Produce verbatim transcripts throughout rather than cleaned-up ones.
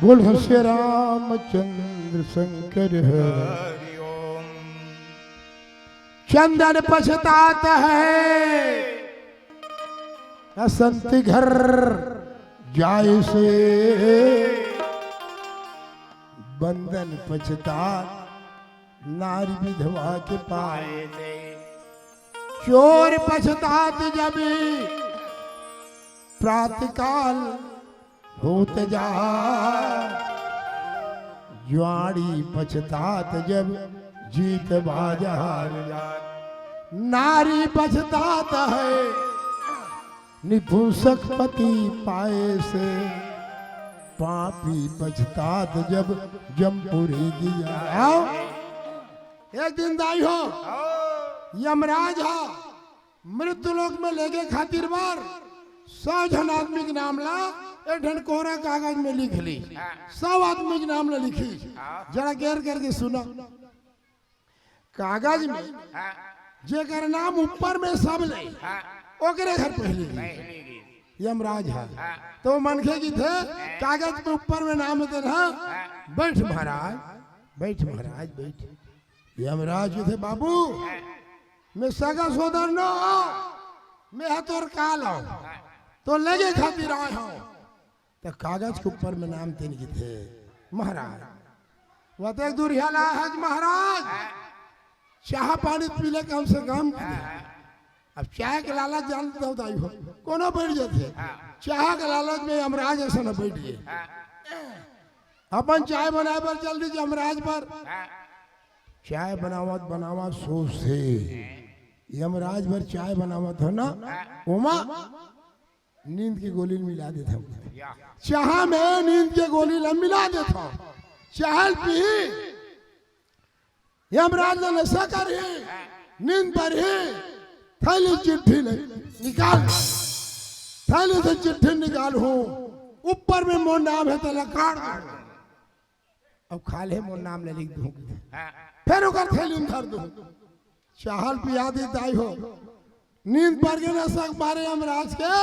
बोल हो श्री रामचंद्र शंकर हरि ओम। चंदन पछतात है बसंती घर जाए से, बंदन पछतात नारी विधवा के पाए से, चोर पछतात जब प्रातकाल होत जाय, जुआड़ी पछतात जब जीत बाजार जाय। नारी पछतात है निपुंसक पति पाए से, पापी पछतात जब जमपुरी दिया। आओ, एक दिन दाई हो, यमराज हा मृत्यु लोक में लेगे खातिर बर सौ झन आदमी के नाम ला एक ठन कोरा कागज में लिख ली। सौ आदमी के नाम ला लिखी। जरा गैर करके सुना। कागज में जेकर नाम ऊपर में सब ले, ओकरे घर पहली गिरी। यमराज हा। तो मनखे कथे, कागज के ऊपर में नाम हे तेन हा, बैठ महाराज, बैठ महाराज, बैठ। यमराज कथे, बाबू, मैं सगा सोदर नो हों, मैं हा तोर काल हों, तोर लेगे खातिर आय हों। त कागज के ऊपर में नाम तेन कथे, महाराज, वो तो एक दूरिहा ला है महाराज, चाह पानी पी ले कम से कम। अब चाय के लालच जानत हो दाई हो, कोनो बैठ जाथे। चाह के लालच में यमराज असन बैठ गे। अपन चाय बनाए बर चल दी यमराज बर। चाय बनावत बनावत सोचथे, यमराज बर चाय बनावत हों ना, ओमा नींद के गोली मिला देथों। चाह में नींद के गोली ला मिला देथों। चाह ल पीही, यमराज ला नशा करही, नींद परही, थैली चिट्ठी ले निकाल, थैली से चिट्ठी निकालहूं, ऊपर में मोर नाम हे, तेला काट दूं। अब खा ले, मोर नाम ले लिख दूं। फेर ओकर थैली में धर दूं। चाह ल पिया दी दाई हो, नींद पर गे नशा के मारे यमराज के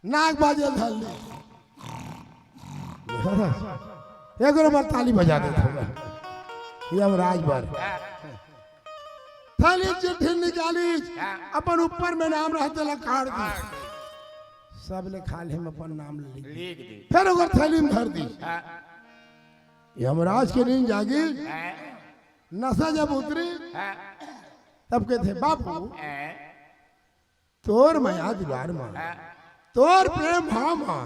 नाक बाजे धर ली। एक बार ताली बजा देथों यमराज बर। थैली चिट्ठी निकाली, अपन ऊपर में नाम रहे तेला काट दी। सब ले खा ले, हम अपन नाम ले ली। फेर ओकर थैली में धर दी। यमराज के नींद जागी, नशा जब उतरी, तब कथे, बाबू, तोर मया दुलार मा, तोर प्रेम भाव मा,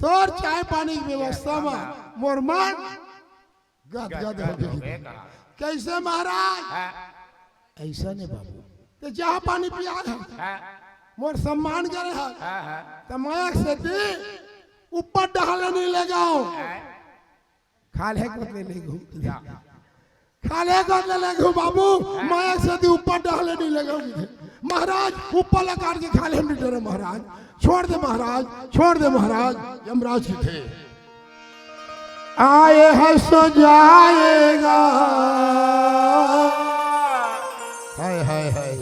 तोर चाय पानी के व्यवस्था मा मोर मन गदगद हो गे। कैसे महाराज? अइसने बाबू, ते चाह पानी पिया दे, मोर सम्मान करे हे, त मया के सेती ऊपर डहर ले नइ लेगों। खा ले गोद ले लेगों। खा ले गोद ले लेगों बाबू, मया के सेती ऊपर डहर ले नइ लेगों। महाराज, ऊपर ला काट के खा ले, हम नइ डरे महाराज, छोड़ दे महाराज, छोड़ दे महाराज। यमराज कथे, आए है सो जाएगा। हाय, हाय, हाय।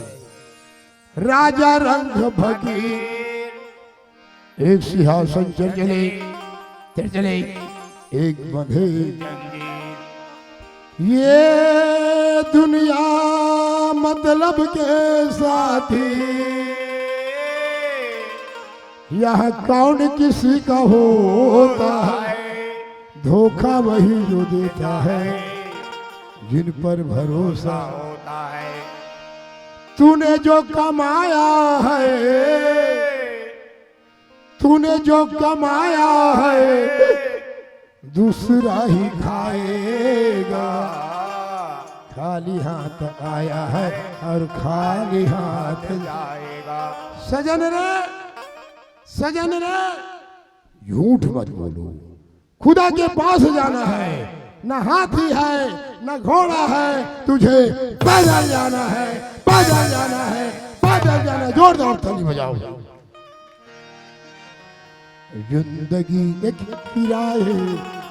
राजा रंग भगीर, एक सिंहासन चढ़ चले, चढ़ चले, एक बंधे। ये दुनिया मतलब के साथी, यहाँ कौन किसी का होता है, धोखा वही जो देता है, जिन पर भरोसा होता है। तूने जो कमाया है, तूने जो कमाया है, दूसरा ही खाएगा। खाली हाथ आया है और खाली हाथ जाएगा। सजन रे, सजन रे, झूठ मत बोलो। खुदा के पास जाना है, न हाथी है, न घोड़ा है, तुझे पैदल जाना है, पैदल जाना है, पैदल जाना है। जोरदार ताली बजाओ। जिंदगी एक किराए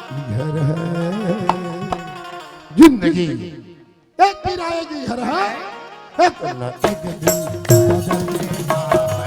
की घर है, जिंदगी एक किराए की घर है, एक न एक दिन बदलने वाला है।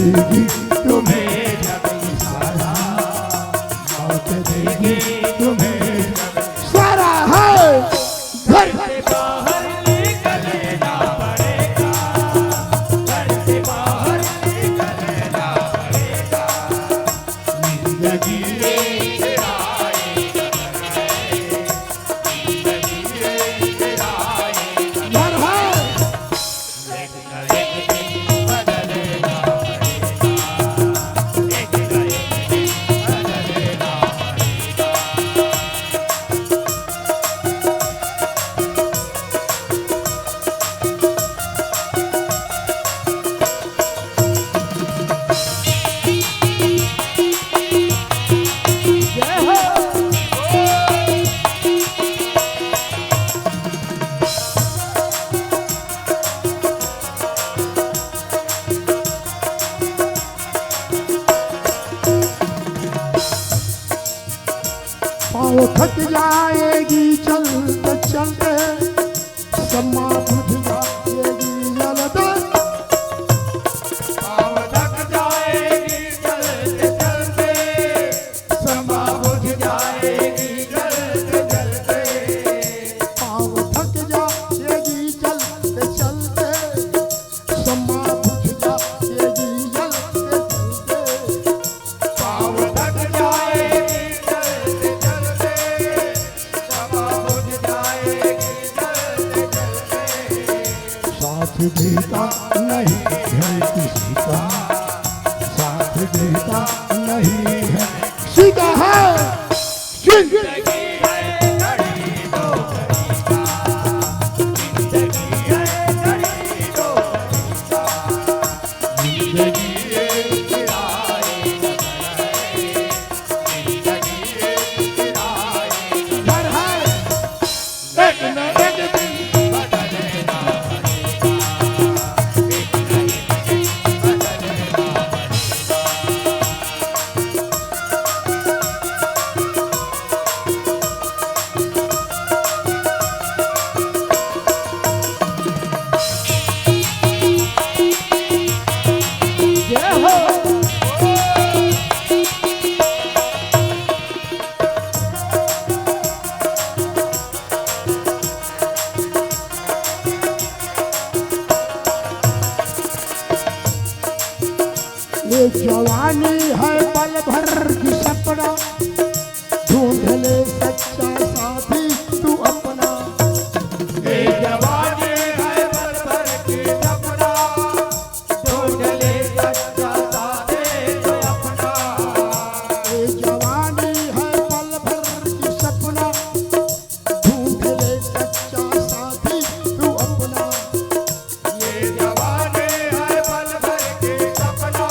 देगी तुम्हें जग सारा, मौत देगी तुम्हें जग सारा। है घर से बाहर निकलना पड़ेगा, घर से बाहर निकलना पड़ेगा। जिंदगी एक राह है, जिंदगी एक राह है। घर है। पाँव थक जाएगी चलते चलते, समा बुझ जाएगी जलते। पाँव थक जाएगी चलते चलते, समा बुझ जाएगी जलते जलते। पाँव थक जाएगी चलते चलते, समा बुझ जाएगी जलते जलते। पाँव थक जाएगी चलते चलते, समा बुझ जाएगी जलते जलते। साथ देता नहीं है किसी का, साथ देता नहीं है किसी का। है जिंदगी। ये जवानी है पल भर की सपना, ढूंढ ले सच्चा साथी तू अपना। ये जवानी है पल भर की सपना, ढूंढ ले सच्चा साथी तू अपना। ये जवानी है पल भर की सपना, ढूंढ ले सच्चा साथी तू अपना। ये जवानी है पल भर के सपना,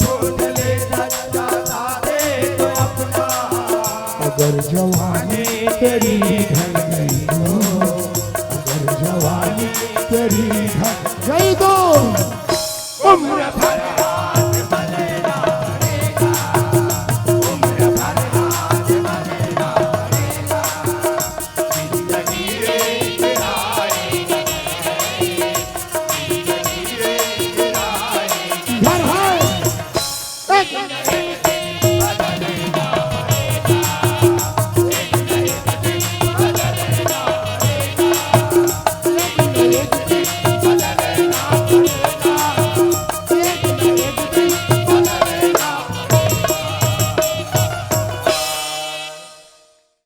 ढूंढ ले सच्चा साथी तो अपना। अगर जवानी तेरी ढल गई तो, अगर जवानी तेरी ढल गई तो, उम्र भर हाथ मलना पड़ेगा, उम्र भर हाथ मलना पड़ेगा। जिंदगी एक राह है, जिंदगी एक राह है। घर है। एक